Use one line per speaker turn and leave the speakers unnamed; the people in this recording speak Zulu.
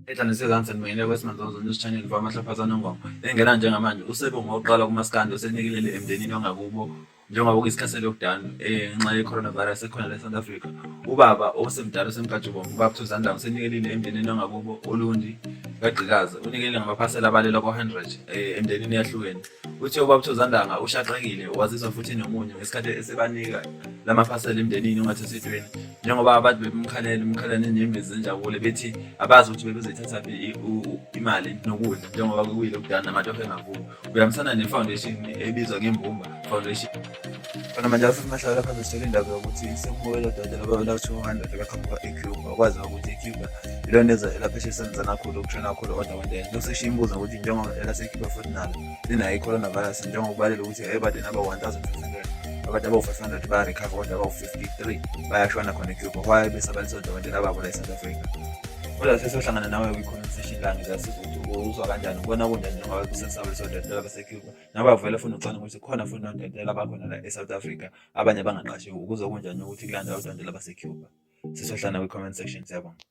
Ehlanise Zansi ngibingelele kweSimanzozo News Channel vamahlaphazana ngoma. Engena njengamanje usebe ngowokuqala kumaskandi osenikelele emndenini wangakubo njengoba kuyisikhathi se-lockdown ngenxa ye-coronavirus ekhona la e-South Africa. Ubaba osemdala osemkantshubomvu ubaba Thozandanga usenikelile emndenini wangakubo oLundi kaGqikazi. Unikelele ngamaphasela abalelwa ko-100 emndenini eyahlukene. Uthe ubaba Thozandanga ushaqekile wazizwa futhi enomunyu ngesikhathi esebanika lamaphasela emndenini ongathathethweni njengoba abantu bebemkhalela umkhalela nenyembezi zenjabulo bethi abazi ukuthi bebezoyithathaphi imali nokudla njengoba kuyi-lockdown namatoho engavuki. Uyahambisana ne-foundation ebizwa ngeMbumba Foundation. Khona manje futhi mahlala phambili sithole indaba yokuthi sekubuyela odokotela ababela 200 abaqhamuka eCuba. Kwaziwa ukuthi iCuba ilona ezwe elaphesheya esebenzisana kakhulu ukushona kakhulu odokotela. Lokhu sekushiya imibuzo ngokuthi njengoba elaseCuba futhi nalo linayo i-coronavirus njengoba kubalelwa ukuthi ebadeni aba-1500 abantu abawu-500 baya-recover kodwa abawu-53 bayashona khona eCuba. Why besabalisa odokotela babo la e-South Africa? Kodwa sesiyohlangana nawe kwi-comment section la, ngizasiza ukuthi uzwa kanjani, ubona kunjani njengoba kusesabalisa odokotela baseCuba nabavele funa ucabanga ukuthi khona futhi odokotela abakhona la e-South Africa abanye abangaqashiwe. Ukuze kunjani ukuthi kulandela odokotela baseCuba? Sizohlangana kwi-comment section, siyabonga.